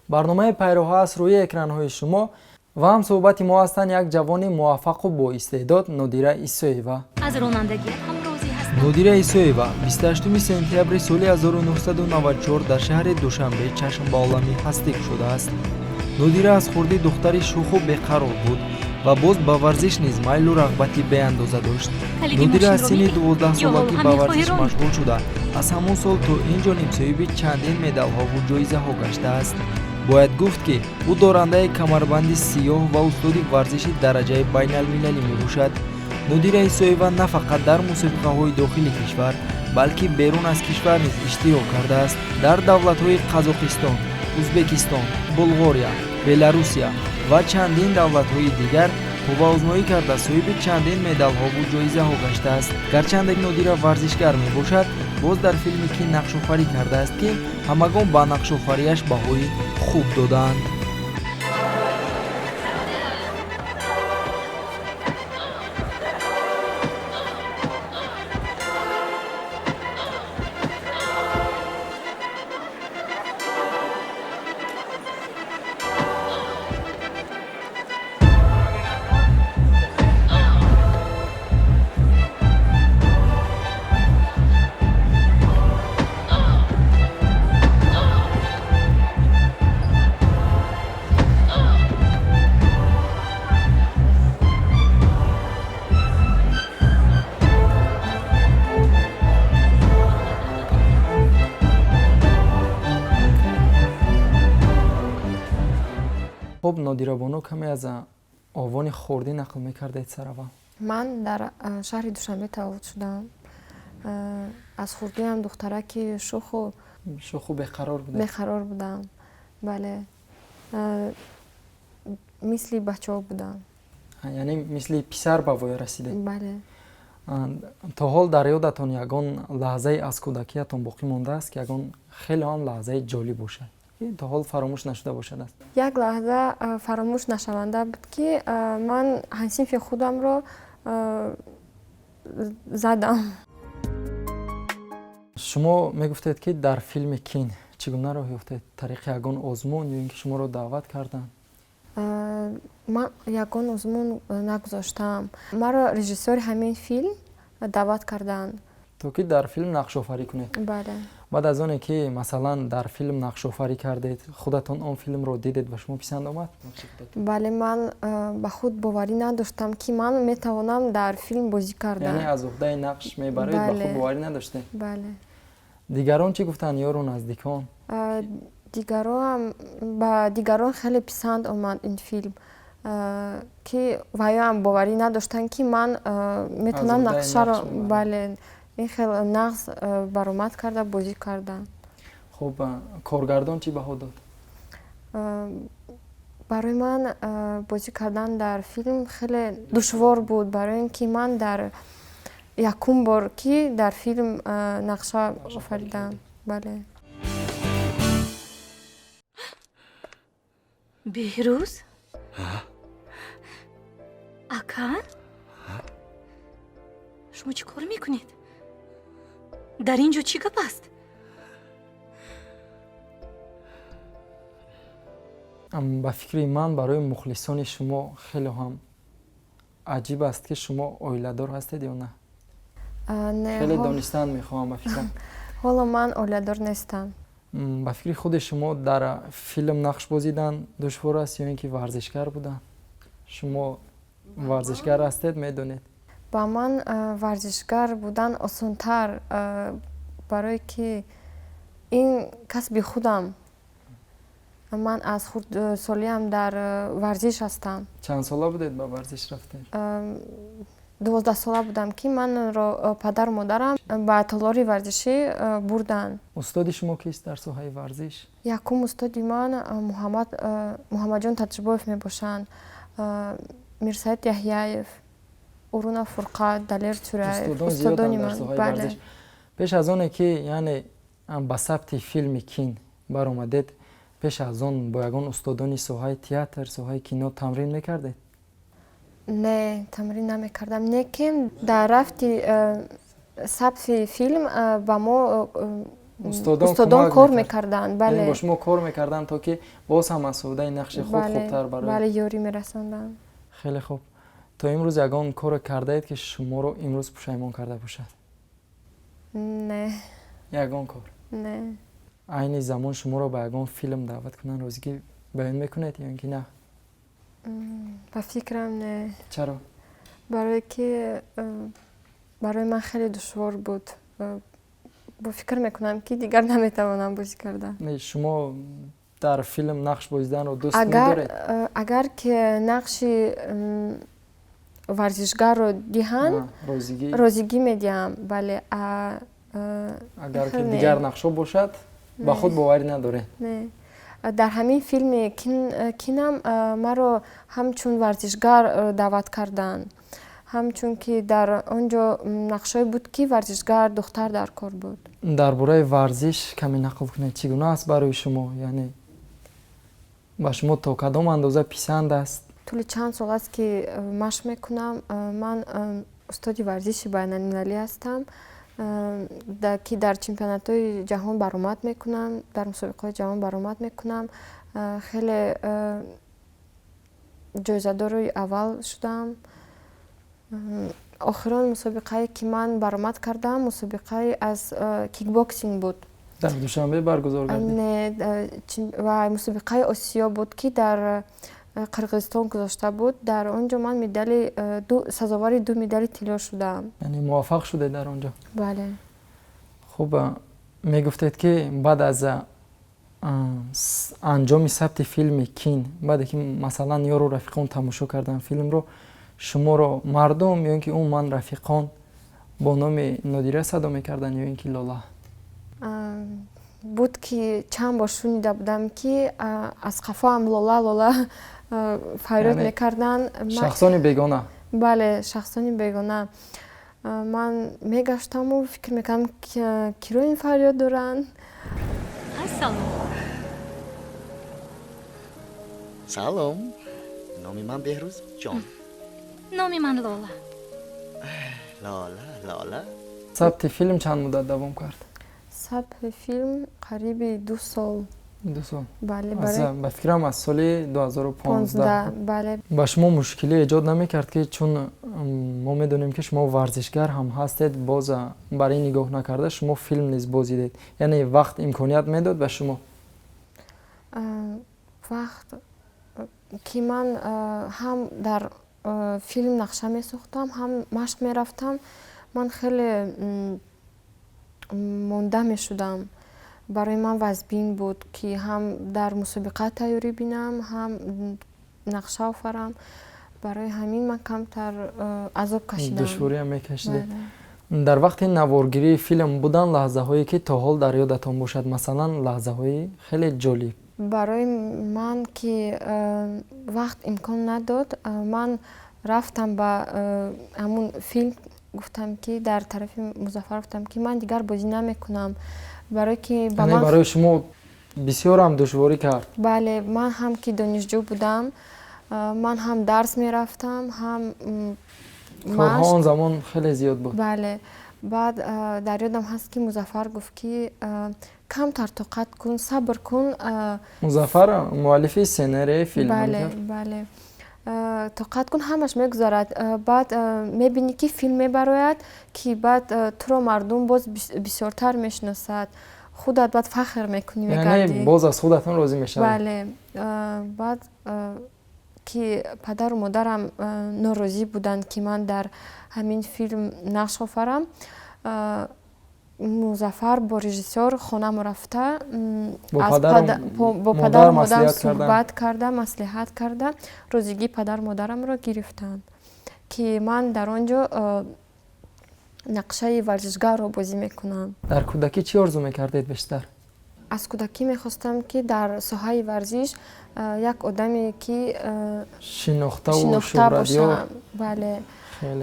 Барномаи Пайроҳа аст рӯи экранҳои шумо ва ҳамсӯҳбати мо ҳастанд як ҷавони муваффақу боистеъдод Нодира Исоева. Аз ронандагиат ҳам розӣ ҳастам. Нодира Исоева 28 сентябри соли 1994 дар шаҳри Душанбе чашм ба олами ҳастӣ кушодааст. Нодира аз хурдӣ духтари шӯху беқарор буд ва боз ба варзиш низ майлу рағбати беандоза дошт. Калиди Нодира аз мошинро синни медиҳӣ? 12-солагӣ Ё ба ҳам мехоҳӣ варзиш ронӣ? машғул шуда, аз ҳамон сол то ин ҷониб соҳиби чандин медалҳову ҷоизаҳо гаштааст. Бояд гуфт, ки ӯ дорандаи камарбанди сиёҳ ва устоди варзиши дараҷаи байналмилалӣ мебошад. Нодира Исоева на фақат дар мусобиқаҳои дохили кишвар, балки берун аз кишвар низ иштирок кардааст. Дар давлатҳои Қазоқистон, Узбекистон, Булғория, Беларусия ва чандин давлатҳои дигар қувваозмоӣ карда, соҳиби чандин медалҳову ҷоизаҳо гаштааст. Гарчанде Нодира варзишгар мебошад, боз дар филме ки нақшофарӣ кардааст, ки ҳамагон ба нақшофарияш баҳои хуб додаанд. Хуб, Нодирабону, каме аз овони хурдӣ нақл мекардед сараввал. Ман дар шаҳри Душанбе таваллуд шудам. Аз хурдиам духтараки шӯху шӯху беқарор будед. Беқарор будам, бале. Мисли бачаҳо будам. Яъне мисли писар ба воя расидед? Бале. То ҳол дар ёдатон ягон лаҳзае аз кӯдакиятон боқӣ мондааст, ки ягон хеле ҳам лаҳзаи ҷолиб бошад, ки то ҳол фаромӯш нашуда бошад аст? Як лаҳза фаромӯш нашаванда буд, ки ман ҳамсинфи худамро задам. Шумо мегуфтед, ки дар филми Кин чӣ гуна роҳ ёфтед? Тариқи ягон озмун ё ин ки шуморо даъват карданд? Ман ягон озмун нагузоштам. Маро режиссёри ҳамин филм даъват карданд. То ки дар филм нақшофарӣ кунед? Бале. Баъд аз оне ки, масалан, дар филм нақшофарӣ кардед, худатон он филмро дидед, ба шумо писанд омад? Бале, ман ба худ боварӣ надоштам, ки ман метавонам дар филм бозӣ кардам. Яъне аз уҳдаи нақш мебароед, ба худ Бале. боварӣ надоштед? Бале. Дигарон чӣ гуфтанд, ёру наздикон? Дигароам, ба дигарон хеле писанд омад ин филм, ки ваёам боварӣ надоштанд, ки ман метавонам уҳдаи нақшаро нақш мебарам. Бале, ин хел нағз баромад карда, бозӣ кардам. Хуб, коргардон чӣ баҳо дод? Барои ман бозӣ кардан дар филм хеле душвор буд, барои ин ки ман дар якум бор ки дар филм нақша офаридам, бале. Беҳрӯз ака, шумо чӣ кор мекунед? Дар ин ҷо чӣ гап аст? Ба фикри ман, барои мухлисони шумо хеле ҳам аҷиб аст, ки шумо оиладор ҳастед ё на? Не. Хеле донистан мехоҳам, ба фикрам. Ҳоло ман оиладор нестам. Ба фикри худи шумо, дар филм нақш бозидан душвор аст ё ин ки варзишгар будан? Шумо варзишгар ҳастед, медонед. Ба ман варзишгар будан осонтар, барое ки ин касби худам. Ман аз хурдсолиам дар варзиш ҳастам. Чанд сола будед, ба варзиш рафтед? 12-сола будам, ки манро падару модарам ба толори варзишӣ бурданд. Устоди шумо кист дар соҳаи варзиш? Якум устоди ман Муҳаммадҷон Таҷибоев мебошанд, Мирсаид Яҳяев, Урунов Фурқат, Далер Тюраев. Устодон устодони зиёданд дар ман соҳаи бале. варзиш. Пеш аз оне ки, яъне, ба сабти филми Кин баромадед, пеш аз он бо ягон устодони соҳаи театр, соҳаи кино тамрин мекардед? Не, тамрин намекардам, лекин дар рафти сабти филм ба мо Устодон кор мекарданд. Бале, бо шумо кор мекарданд, то ки боз ҳам аз уҳдаи нақши худ хубтар барояд. Бале, ёрӣ мерасонданд. Хеле хуб. То имрӯз ягон коре кардаед, ки шуморо имрӯз пушаймон карда бошад? Не. Ягон кор? Не. Айни замон шуморо ба ягон филм даъват кунанд, розигӣ баён мекунед ё ин ки на? Ба фикрам, не. Чаро? Барое ки барои ман хеле душвор буд. Бо фикр мекунам, ки дигар наметавонам бозӣ карда. Не, шумо дар филм нақш бозиданро дӯст медоред? Агар ки нақши варзишгарро диҳанд, розигӣ медиҳам, бале. Агар ки дигар нақшҳо бошад, ба худ боварӣ надоред? Не. Дар ҳамин филми Кинам маро ҳамчун варзишгар даъват карданд, ҳамчун ки дар он ҷо нақшҳое буд, ки варзишгар духтар дар кор буд. Дар бораи варзиш каме нақл кунед. Чӣ гуна аст барои шумо, яъне ба шумо то кадом андоза писанд аст? Тӯли чанд сол аст, ки машқ мекунам. Ман устоди варзиши байналмилалӣ ҳастам, ки дар чемпионатҳои ҷаҳон баромад мекунам, дар мусобиқаҳои ҷаҳон баромад мекунам. Хеле ҷоизадори аввал шудам. Охирон мусобиқае, ки ман баромад кардам, мусобиқаи аз кикбоксинг буд. Дар Душанбе баргузор гардид? Не, ва мусобиқаи Осиё буд, ки дар Қирғизистон гузошта буд. Дар он ҷо ман медали сазовори ду медали тилло шудам. Яъне муваффақ шудед дар он ҷо? Бале. Хуб, мегуфтед, ки баъд аз анҷоми сабти филми Кин, баъде ки, масалан, ёру рафиқон тамошо карданд филмро, шуморо мардум ё ин ки умуман рафиқон бо номи Нодира садо мекарданд ё ин ки Лола? Буд, ки чанд бор шунида будам, ки аз қафоам «Лола, Лола» фарёд мекарданд. Шахсони бегона? Бале, шахсони бегона. Ман мегаштаму фикр мекардам, киро ин фарёд доранд. Салом. Салом, номи ман Беҳрӯз ҷон. Номи ман Лола. Лола, Лола. Сабти филм чанд муддат давом кард? Сабти филм қариби 2 сол. 2 сол? Бале. Ба фикрам, аз соли 2015. Бале. Ба шумо мушкилӣ эҷод намекард, ки чун мо медонем, ки шумо варзишгар ҳам ҳастед, боз бар ин нигоҳ накарда шумо филм низ бозидед, яъне вақт имконият медод ба шумо? Вақт ки ман ҳам дар филм нақша месохтам, ҳам машқ мерафтам, ман хеле монда мешудам. Барои ман вазбин буд, ки ҳам дар мусобиқа тайёрӣ бинам, ҳам нақша офарам. Барои ҳамин ман камтар азоб кашидам. Душвориам мекашидед. Дар вақти наворгирии филм буданд лаҳзаҳое, ки то ҳол дар ёдатон бошад, масалан, лаҳзаҳои хеле ҷолиб? Барои ман ки вақт имкон надод, ман рафтам ба ҳамун филм, гуфтам, ки дар тарафи Музаффар гуфтам, ки ман дигар бозӣ намекунам, барое ки ба барои шумо бисёрам душворӣ кард? Бале, ман ҳам ки донишҷӯ будам, ман ҳам дарс мерафтам, ҳам Корҳо он замон хеле зиёд буд. Бале. Баъд дар ёдам ҳаст, ки Музаффар гуфт, ки камтар тоқат кун, сабр кун. Музаффар муаллифи сценарияи филм? Бале, бале. Тоқат кун, ҳамаш мегузарад. Баъд мебинӣ, ки филм мебарояд, ки баъд туро мардум боз бисёртар мешиносад, худат баъд фахр мекунӣ, мегардӣ. Боз аз худатон розӣ мешавед. Бале. Баъд ки падару модарам норозӣ буданд, ки ман дар ҳамин филм нақш офарам, Музаффар бо режиссёр хонамо рафта, бо падару модарам суҳбат карда, маслиҳат карда, розигии падару модарамро гирифтанд, ки ман дар он ҷо нақшаи варзишгарро бозӣ мекунам. Дар кӯдакӣ чӣ орзу мекардед бештар? Аз кӯдакӣ мехостам, ки дар соҳаи варзиш як одаме, ки шинохтаву бошам. Бале,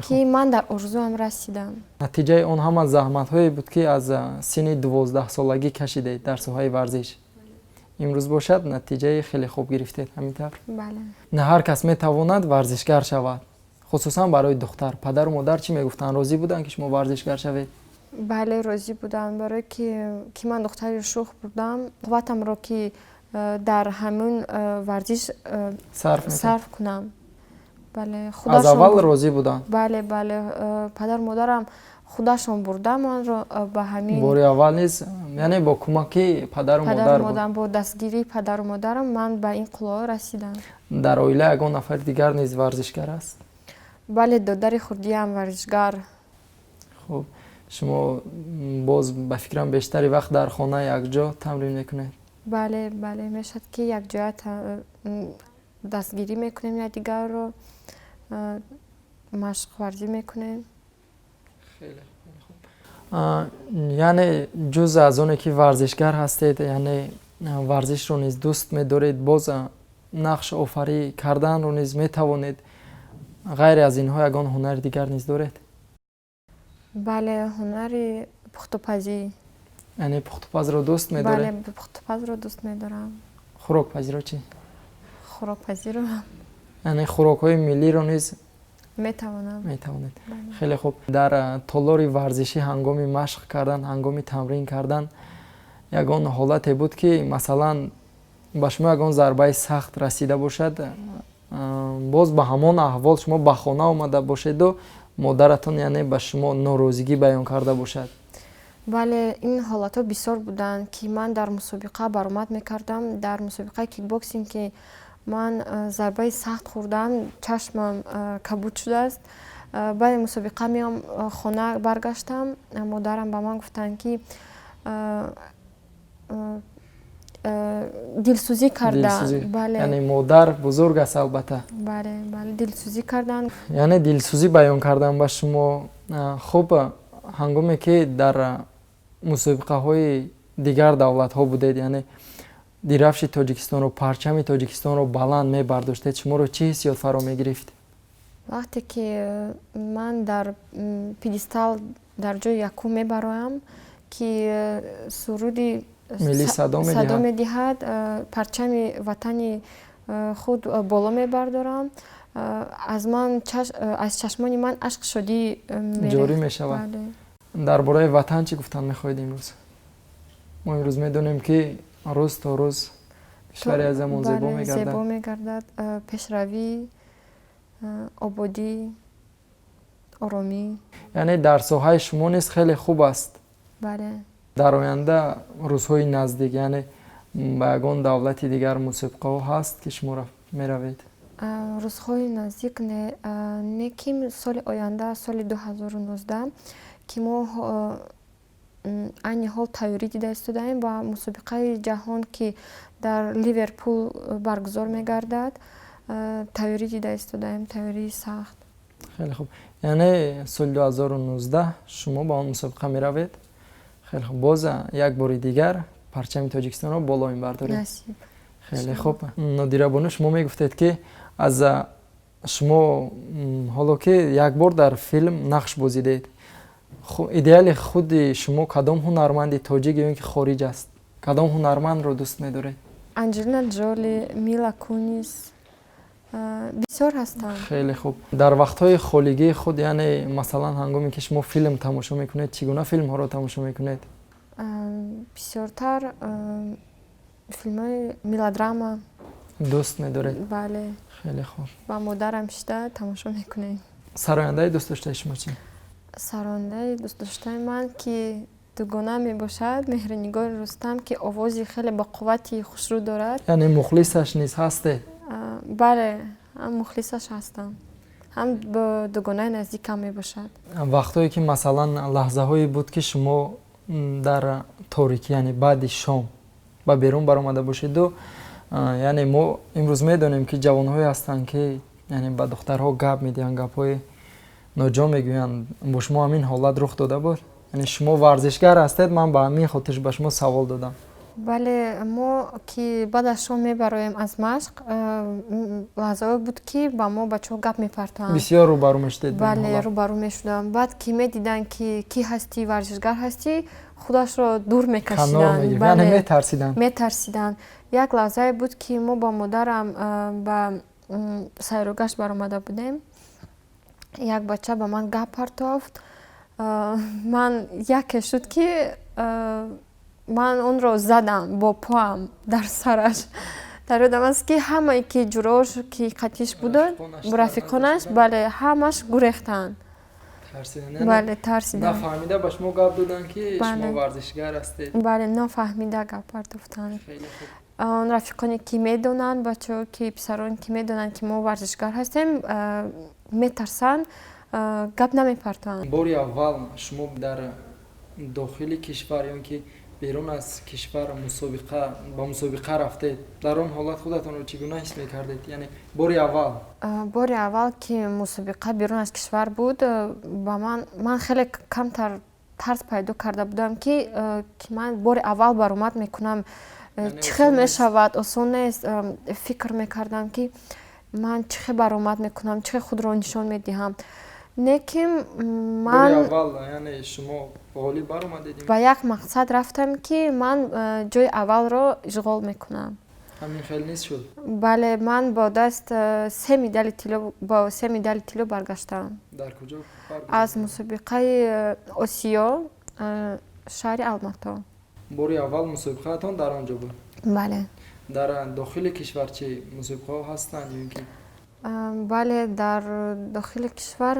ки ман дар орзуам расидам. Натиҷаи он ҳама заҳматҳое буд, ки аз синни 12-солагӣ кашидед дар соҳаи варзиш, имрӯз бошад, натиҷаи хеле хуб гирифтед, ҳамин тавр? Бале. На ҳар кас метавонад варзишгар шавад, хусусан барои духтар. Падару модар чӣ мегуфтанд, розӣ буданд, ки шумо варзишгар шавед? Бале, розӣ буданд, барое ки ман духтари шӯх будам, қувватамро ки дар ҳамин варзиш сарф кунам. Бале. Аз аввал розӣ буданд? Бале, бале, падару модарам худашон бурда манро ба ҳамин. Бори аввал низ, яъне, бо кӯмаки падару модар буд? Бо дастгирии падару модарам ман ба ин қуллаҳо расидам. Дар оила ягон нафари дигар низ варзишгар аст? Бале, додари хурдиам варзишгар. Хуб, шумо боз, ба фикрам, бештари вақт дар хона якҷо тамрин мекунед? Бале, бале, мешавад, ки якҷоя дастгирӣ мекунем якдигарро, машқварзӣ мекунем. Хеле хуб. Яъне, ҷуз аз оне ки варзишгар ҳастед, яъне варзишро низ дӯст медоред, боз нақш офарӣ карданро низ метавонед. Ғайри аз инҳо ягон ҳунари дигар низ доред? Бале, ҳунари пухтупазӣ. Яъне пухтупазро дӯст медоред? Бале, пухтупазро дӯст медорам. Хӯрокпазиро чӣ? Хӯрокпазиро. Яъне хӯрокҳои миллиро низ? Метавонам. Метавонед. Хеле хуб. Дар толори варзишӣ ҳангоми машқ кардан, ҳангоми тамрин кардан ягон ҳолате буд, ки масалан ба шумо ягон зарбаи сахт расида бошад, боз ба ҳамон аҳвол шумо ба хона омада бошеду модаратон, яъне, ба шумо норозигӣ баён карда бошад? Бале, ин ҳолатҳо бисёр буданд, ки ман дар мусобиқа баромад мекардам. Дар мусобиқаи кикбоксинг, ки ман зарбаи сахт хӯрдам, чашмам кабуд шудааст. Баъди мусобиқа меом, хона баргаштам, модарам ба ман гуфтанд, ки дилсӯзӣ карданд. Бале, яъне модар бузург аст, албатта. Бале, бале, дилсӯзӣ карданд. Яъне дилсӯзӣ баён кардан ба шумо. Хуб, ҳангоме ки дар мусобиқаҳои дигар давлатҳо будед, яъне дирафши Тоҷикистонро, парчами Тоҷикистонро баланд мебардоштед, шуморо чӣ ҳиссиёт фаро мегирифт? Вақте ки ман дар пьедестал дар ҷои якум мебароям, ки суруди миллӣ садо медиҳад, парчами ватани худ боло мебардорам, аз ман аз чашмони ман ашк шодӣ ҷорӣ мешавад. Дар бораи ватан чӣ гуфтан мехоҳед имрӯз? Мо имрӯз медонем, ки рӯз то рӯз кишвари азамон зебо мегардад. Зебо мегардад, пешравӣ, ободӣ, оромӣ. Яъне дар соҳаи шумо низ хеле хуб аст. Бале. Дар оянда, рӯзҳои наздик, яъне ба ягон давлати дигар мусобиқаҳо ҳаст, ки шумо меравед? Рӯзҳои наздик не, ки соли оянда, соли 2019, ки мо айни ҳол тайёрӣ дида истодаем ба мусобиқаи ҷаҳон, ки дар Ливерпул баргузор мегардад, тайёрӣ дида истодаем, тайёрии сахт. Хеле хуб. Яъне соли 2019 шумо ба он мусобиқа меравед. Хеле хуб. Боз як бори дигар парчами Тоҷикистонро боло мебардоред. Насиб. Хеле хуб. Нодира бону, шумо мегуфтед, ки аз шумо ҳоло ки як бор дар филм нақш бозидед, идеали худи шумо кадом ҳунарманди тоҷик ё ин ки хориҷ аст? Кадом ҳунармандро дӯст медоред? Анҷелина Ҷоли, Мила Кунис, бисёр ҳастанд. Хеле хуб. Дар вақтҳои холигии худ, яъне масалан ҳангоме ки шумо филм тамошо мекунед, чӣ гуна филмҳоро тамошо мекунед? Бисёртар филмҳои мелодрама. Дӯст медоред? Бале. Хеле хуб. Ба модарам шида тамошо мекунем. Сарояндаи дӯстдоштаи шумо чӣ? Сарояндаи дӯстдоштаи ман, ки дугона мебошад, Меҳринигори Рустам, ки овози хеле бақуввати хушрӯ дорад. Яъне мухлисаш низ ҳастед? Бале, ҳам мухлисаш ҳастам, ҳам дугонаи наздикам мебошад. Вақтҳое ки, масалан, лаҳзаҳое буд, ки шумо дар торикӣ, яъне баъди шом ба берун баромада бошеду, яъне мо имрӯз медонем, ки ҷавонҳое ҳастанд, ки яъне ба духтарҳо гап медиҳанд, гапҳои ноҷо мегӯянд, бо шумо ҳамин ҳолат рух дода буд? Яъне шумо варзишгар ҳастед, ман ба ҳамин хотир ба шумо савол додам. Бале, мо ки баъд аз шом мебароем аз машқ, лаҳзаҳое буд, ки ба мо бачаҳо гап мепартоанд. Бисёр рӯбарӯ мешудед? Бале, рӯбарӯ мешудам. Баъд ки медиданд, ки кӣ ҳастӣ, варзишгар ҳастӣ, худашро дур мекашиданд. Метарсиданд. Метарсиданд. Як лаҳзае буд, ки мо бо модарам ба сайругашт баромада будем, як бача ба ман гап партофт. Ман яке шуд, ки ман онро задам бо поам дар сараш. Дар ёдам аст, ки ҳамае ки ҷурош, ки қатиш буданд, рафиқонаш, бале, ҳамаш гурехтанд. Бале, тарсиданд. Нафаҳмида ба шумо гап доданд, ки шумо варзишгар ҳастед? Бале, нофаҳмида гап бардофтанд. Он рафиқоне, ки медонанд, бачаҳо, ки писароне, ки медонанд, ки мо варзишгар ҳастем, метарсанд, гап намепартоянд. Бори аввал шумо дар дохили кишвар ё ки берун аз кишвар мусобиқа ба мусобиқа рафтед, дар он ҳолат худатонро чӣ гуна ҳис мекардед, яъне бори аввал? Бори аввал, ки мусобиқа берун аз кишвар буд, ба ман хеле камтар тарс пайдо карда будам, ки ман бори аввал баромад мекунам, чӣ хел мешавад, осон нест. Фикр мекардам, ки ман чӣ хел баромад мекунам, чӣ хел худро нишон медиҳам. Лекин ман Шумо ғолиб баромадед? Ба як мақсад рафтам, ки ман ҷои аввалро ишғол мекунам. Ҳамин хел низ шуд? Бале, ман бо даст се медали тилло, бо се медали тилло баргаштам. Дар куҷо? Аз мусобиқаи Осиё, шаҳри Алмато. Бори аввал мусобиқаатон дар он ҷо буд? Бале. Дар дохили кишвар чӣ, мусобиқаҳо ҳастанд ё ин ки? Бале, дар дохили кишвар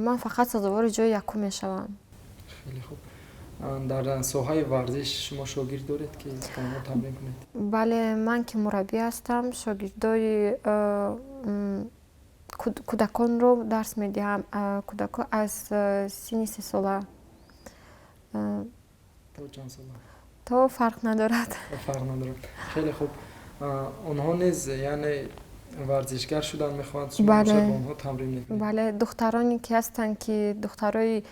ман фақат сазовори ҷои якум мешавам. Хеле хуб. Дар соҳаи варзиш шумо шогирд доред, ки бо онҳо тамрин кунед? Бале, ман ки мураббӣ ҳастам, шогирдои кӯдаконро дарс медиҳам, кӯдакон аз синни 3 сола То чанд сола? То фарқ надорад. Фарқ надорад, хеле хуб. Онҳо низ, яъне, варзишгар шудан мехоҳанд, шумо бо онҳо тамрин мекунед? Бале, духтароне ки ҳастанд, ки духтарои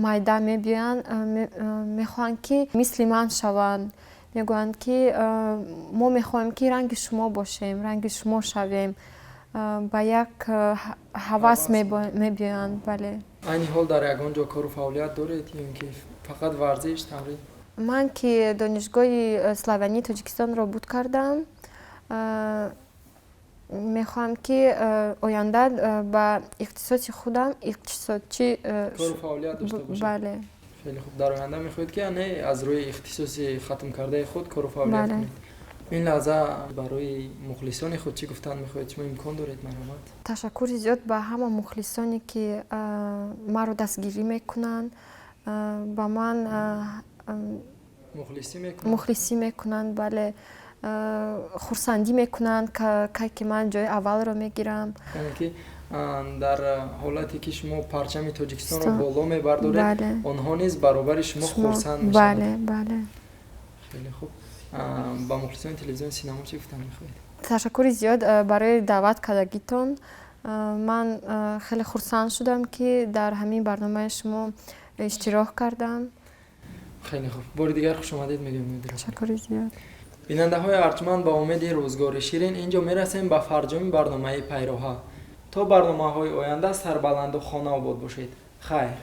майда мебиёянд, мехоҳанд, ки мисли ман шаванд. Мегӯянд, ки мо мехоҳем, ки ранги шумо бошем, ранги шумо шавем. Ба як ҳавас мебиёянд, бале. Айни ҳол дар ягон ҷо кору фаъолият доред ё ин ки фақат варзиш, тамрин? Ман ки Донишгоҳи славянии Тоҷикистонро буд кардам, мехоҳам, ки оянда ба ихтисоси худам иқтисодчӣ. Кору фаъолият дошта бошед? Бале. Хеле хуб. Дар оянда мехоҳед, ки яъне аз рӯи ихтисоси хатмкардаи худ кору фаъолият кунед. Ин лаҳза барои мухлисони худ чӣ гуфтан мехоҳед? Шумо имкон доред, марҳамат. Ташаккури зиёд ба ҳама мухлисоне, ки маро дастгирӣ мекунанд, ба ман мухлисӣ мекунанд. Мухлисӣ мекунанд, бале, хурсандӣ мекунанд, кай ки ман ҷои аввалро мегирам. Яъне ки дар ҳолате ки шумо парчами Тоҷикистонро боло мебардоред, онҳо низ баробари шумо хурсанд мешаванд. Бале, бале. Хеле хуб. Ба мухлисони телевизиони Синамо чӣ гуфтан мехоҳед? Ташаккури зиёд барои даъват кардагитон. Ман хеле хурсанд шудам, ки дар ҳамин барномаи шумо иштирок кардам. Хеле хуб, бори дигар хушомадед мегӯем, Нодира. Ташаккури зиёд. Бинандаҳои арҷманд, ба умеди рӯзгори ширин ин ҷо мерасем ба фарҷоми барномаи Пайроҳа. То барномаҳои оянда сарбаланду хонаобод бошед. Хайр.